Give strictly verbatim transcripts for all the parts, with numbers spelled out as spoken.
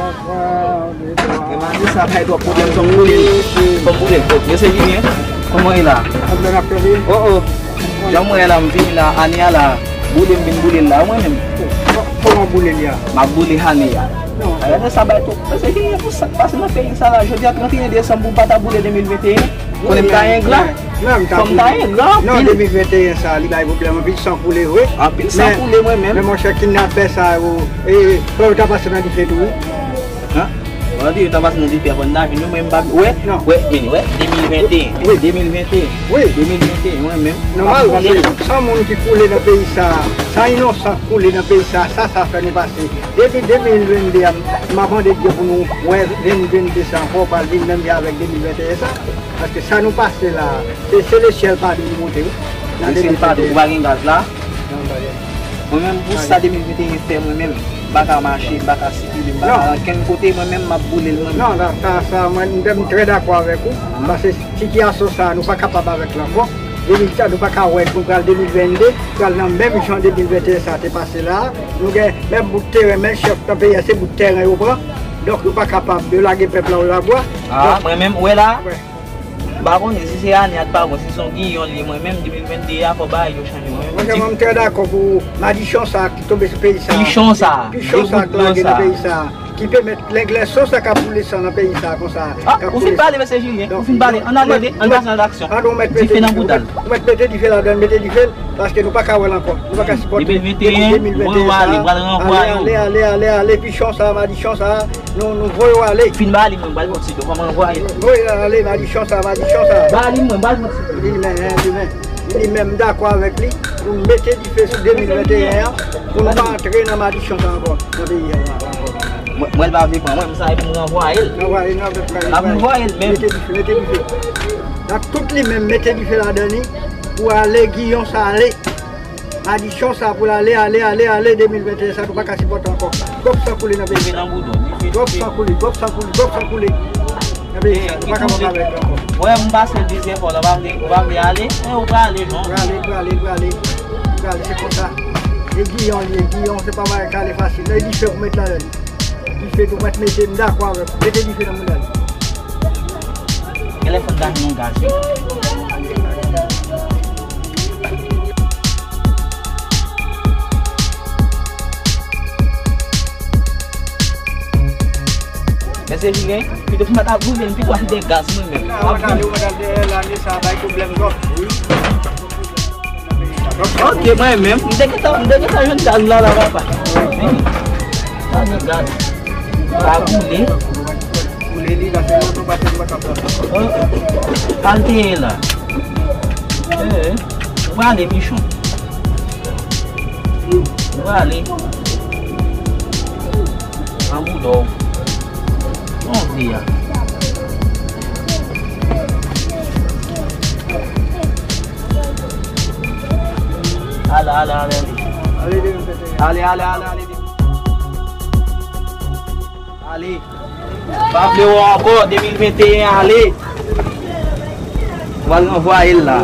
Mwen pa di sa bay twòp pwoblèm, fò m boule l. Fò m boule l. Oh, mesye Julien, kòman w ye la? Oh, oh. Jan m wè la, m vini la, ane a la, boule m vin boule l la, mwen menm. Kòman boule l ya? M ap boule ane a. Gade sa bay twòp. Mesye Julien, pou sa k pase nan peyi sa la, jodi a trannteyen desanm, pou w pa ta boule de mil venteyen, konnen m ta engra. Fò m ta engra anpil. Non, de mil venteyen sa, li bay pwoblèm anpil, san koule vre. Anpil san koule, mwen menm. Men monchè, kidnapè sa yo, e, fò yo ta pase nan dife tou, wi. Hein? Mwen di yo ta pase nan dife avan n ta vin, mwen m pa wè, wè, men wè, de mil venteyen, de mil venteyen, de mil venteyen, mwen menm. Nòmal, paske san moun ki koule nan peyi sa, san inosan koule nan peyi sa, sa, sa fè nou pase. Depi de mil vennde a, m ap mande Dye pou nou wè de mil vennde sa ankò, pral vin menm jan avèk de mil venteyen sa. Paske sa nou pase la, se, se lesyèl pa de nou monte, wi. Nan de mil venteyen. Ou pa gen gaz la? Non, pa gen. Mwen menm, pou sa de mil venteyen fè, mwen menm, m pa ka mache, m pa ka sikile, m pa ka ankenn kote, mwen menm, m ap boule l, mwen menm. Non, sa, sa, sa, mwen, m, m trè dakò avèk ou, paske sitiyasyon sa, nou pa kapab avèk l ankò. De mil sa, nou pa ka wè, nou pral de mil vennde, pral nan menm jan de mil venteyen sa te pase la. Nou gen menm bout teren, men chèf nan peyi a, se bout teren yo pran. Donk, nou pa kapab de lage pèp la olabwa. Ah, mwen menm, ou wè la? M pa konnen si se ane a k pa bon, si se yon giyon li ye, mwen menm, de mil vennde a, fò bagay yo chanje, mwen menm. Mwen, mwen trè dakò pou madichon sa ki tonbe sou peyi sa. Pichon sa, pichon sa k lage nan peyi sa, ki pèmèt lengleso sa k ap boule san nan peyi sa konsa. Ah, ou fin pale, mesye Julien, ou fin pale. Ann ale, ann pase nan aksyon. Dife nan bouda l. Ou mèt mete dife ladan l, mete dife l, paske nou pa ka wè l ankò. Nou pa ka sipòte. De mil venteyen, de mil venteyen sa. Ale, ale, ale, ale, ale, pichon sa, madichon sa. Nou, nou voye w ale. Fin ba li, mwen, ba l bon ti do, kòman voye l? Voye l ale, madichon sa, madichon sa. Ba li, mwen, ba l bon ti do. Li menm, li menm. Li menm, m dakò avèk li. Nou mete dife sou de mil venteyen an, pou nou pa antre nan madichon sa ankò, nan peyi a ankò. Mwen, mwen, l pa vle pran mwen, m sa, epi m ranvwaye l. Ranvwaye, non, mèt pran. M ap ranvwaye l menm. Mete dife, mete dife. N ap tout li menm, mete dife ladan li, pou ale, giyon sa ale. Madichon sa pou l ale, ale, ale, ale, de mil venteyen sa, nou pa ka sipòte ankò. Twòp san koule nan peyi sa. Twòp san koule, twòp san koule, twòp san koule. Nan peyi sa, nou pa ka pran avèk ankò. Wè, m pase l dezyèm fwa, ou pa vle, ou pa vle ale, men ou prale, non. Prale, prale, prale. Prale, se konsa. E giyon li ye, giyon, se pa bagay k ale fasil. E dife pou mete ladan li. Dife tou, mèt mete, m dakò avè w. Mete dife nan mouda li. Genlè fò n ta jwenn yon gaz, wi. Mesye Julien, pito pou m pa ta boule, m pito achte gaz mwen menm. Mwen tande, mwen tande lane sa bay pwoblèm twòp. Ok, mwen menm, m te gentan, m te gentan jwenn gaz la, la, papa. Gaz, gaz. Pa boule. Boule li, la, se yon tou pase, nou pa ka pran. Oh, kalte la. Eh, ou prale, pichon. Ou prale. An bouda w. Bon vi a. Ale, ale, ale, ale. Ale, ale, ale, ale. Ale. Pa vle wè w ankò, de mil venteyen, ale. Ou pral ranvwaye l la.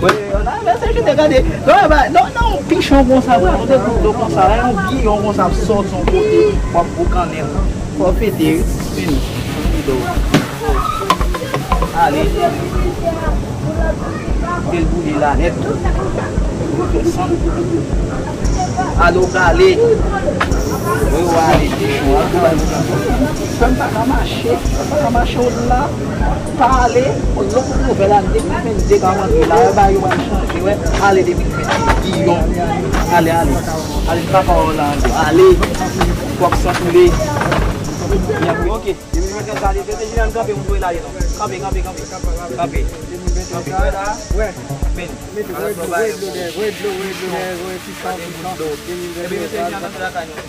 Wi, nan, men se jete gade. Non, e pa, non, non, pichon konsa, bra, nou te kout do konsa, la, yon giyon konsa ap sòti yon kote, w ap boukannen l. Fò fete, wi. Vini. Ale. Kite l boule la nèt. Fè sant. Ale, w prale. Wi, w ale, pichon an. Fè m pa ka mache. Fè m pa ka mache, w la. Pa ale, lòt nouvèl ane de mil vennde k ap antre la, wè, bagay yo pral chanje, wè. Ale de mil vennde, giyon. Ale, ale. Ale, papa w la ankò. Ale. Twòp san koule. Ok. Depi mwen kanpe ale, se te Jilèn kanpe, m voye l ale non. Kanpe, kanpe, kanpe. Kanpe. Kanpe. Wè la. Wè. Men. Mete, voye dlo, voye dlo dèyè, voye dlo, voye dlo dèyè, voye pichon, pichon. Epi mesye Jilèn kanpe lakay nou.